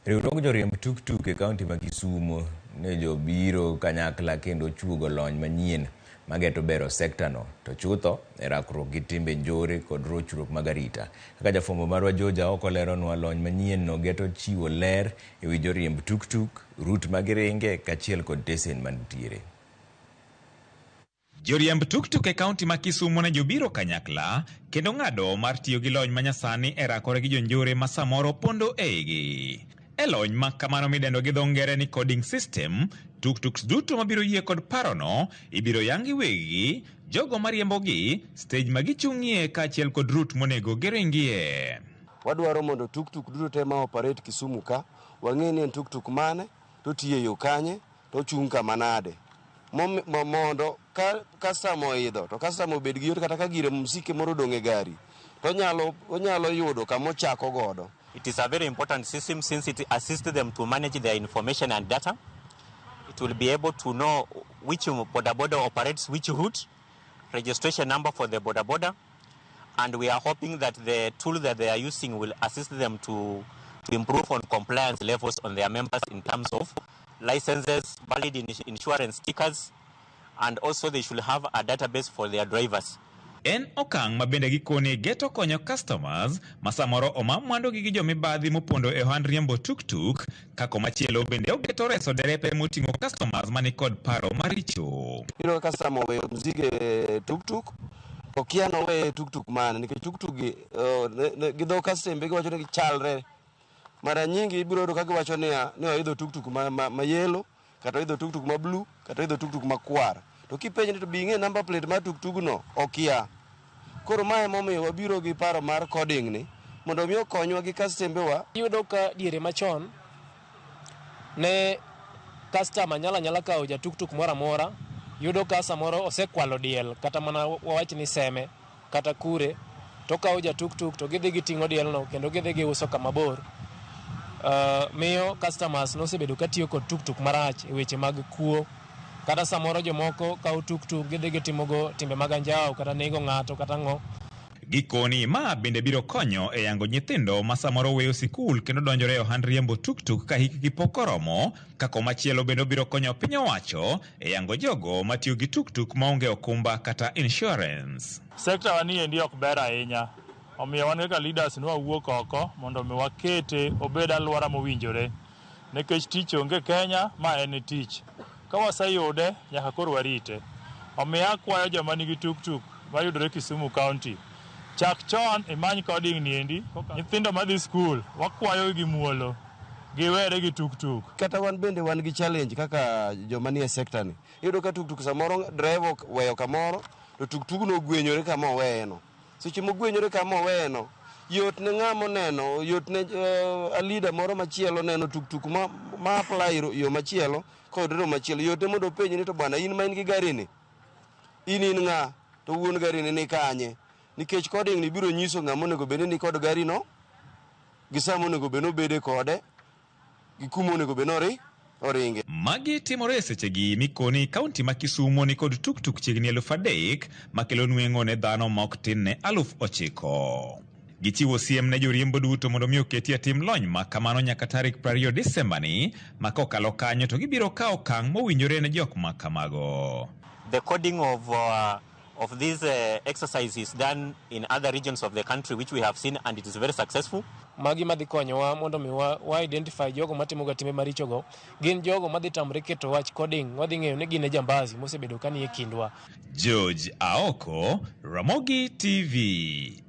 Riwruog joriemb tuktuk e kaunti ma Kisumu ne jobiro kanyakla kendo chuogo lony manyien mageto bero sekta no to chutho e rakruok gi timbe njore kod rochruok mag arita. Kaka jafwambo marwa George Aoko leronwa, lony manyien no geto chiwo ler ewi joriemb tuktuk, route ma giringe kaachiel kod tesen mantiere. Joriemb tuktuk e kaunti ma Kisumu ne jobiro kanyakla kendo ng'ado mar tiyo gi lony manyasani e rakore gi jonjore ma samoro pondo eigi. E lony ma kamano midendo gi dho ngere ni coding system, tuktuks duto mabiro yie kod parono ibiro yangi weggi, jogo mariembogi, stage ma gichung'ie kaachiel kod route monego giringie. Wadwaro mondo tuktuk duto te ma operate Kisumu ka, wang'e ni en tuktuk mane, to tiyo e yo kanye, to ochung' kama nade. Mondo ka customer oidho to customer obed gi yot kata ka gire msike moro odong' e gari to onyalo yudo kama ochako godo. It is a very important system since it assists them to manage their information and data. It will be able to know which boda boda operates which route, registration number for the boda boda, and we are hoping that the tool that they are using will assist them to improve on compliance levels on their members in terms of licenses, valid insurance stickers, and also they should have a database for their drivers. En okang' ma bende gikone geto konyo customers ma samoro oma mwandugi gi jomibadhi mopondo e ohand riembo tuktuk, ka komachielo bende ogeto reso derepe moting'o customers manikod paro maricho. Iyudo ka customer oweyo mzigo e tuktuk to kia noweye e tuktuk mane nikech tuktuk gi gi dho kastembe giwacho ni gichalre. Mara nyingi ibiro yudo ka giwacho niya ni oidho tuktuk ma yellow kata oidho tuktuk ma blue kata oidho tuktuk makwar. To kipenje ni to bi ing'e number plate mar tuktugno okia. Koro mae emomiyo wabiro gi paro mar coding ni mondo mi okonywa gi kastembewa. Iyudo ka diere machon ne customer nyalo anyala kawo ja tuktuk moro amora, yudo ka samoro osekwalo diel kata mana wawach ni seme kata kure, to okawo ja tuktuk to gidhi giting'o dielno kendo gidhi giuso kama bor. Miyo customers nosebedo katiyo kod tuktuk marach e weche mag kuo, kata samoro jomoko kawo tuktuk gidhi gitimogo timbe mag anjawo kata nego ng'ato kata ang'o. Gikoni ma bende biro konyo e yango nyithindo ma samoro weyo sikul kendo donjore e ohand riembo tuktuk ka hikgi pok oromo, ka komachielo bende obiro konyo piny owacho e yango jogo matiyo gi tuktuk maonge okumba kata insurance. Sekta wa ni endi ok ber ahinya, omiyo wan kaka leaders ne wawuok oko mondo mi wakete obed alwora mowinjore, nikech tich onge Kenya, ma en tich. Ka waseyude, nyaka koro warite. Omiyo akwayo joma nigi tuktuk mayudore Kisumu County, chak chon imany coding ni endi. Nyithindo madhi skul, wakwayo gi muolo, giwere gi tuktuk. Kata wan bende wan gi challenge kaka joma nie sekta ni. Iyudo ka tuktuk samoro driver oweyo kamoro to tuktugno ogwenyore kama oweyeno. Seche mogwenyore kama oweyeno, yot ne ng'ama oneno, yot ne a leader moro machielo neno tuktuk ma apply yo machielo koyudore yo machielo, yot ne mondo openj ni to bwana in ma in gi gari ni, in ng'a, to wuon gari ni ni kanye? Nikech coding ni biro nyiso ng'ama onego bed ni ni kod gari no, gi sama onego bed ni obede kode, gi kuma onego bed ni oringe. Magi timore e sechegi mikoni kaunti ma Kisumu ni kod tuktuk chiegni 3,000 makelo nweng'o ne dhano ma ok tin ne 9,000. Gichiwo siem ne joriembo duto mondo mi oketie tim lony ma kamano nyaka tarik 20 Desemba ni, ma kokalo kanyo to gibiro kawo okang' mowinjore ne jok ma kamago. The coding of this exercise is done in other regions of the country which we have seen, and it is very successful. Magi madhi konyowa mondo mi wa identify jogo matimo ga timbe marichogo gin jogo madhi tamre keto wach coding, wadhi ng'eyo ni gin e jambazi mosebedo ka nie kindwa. George Aoko, Ramogi TV.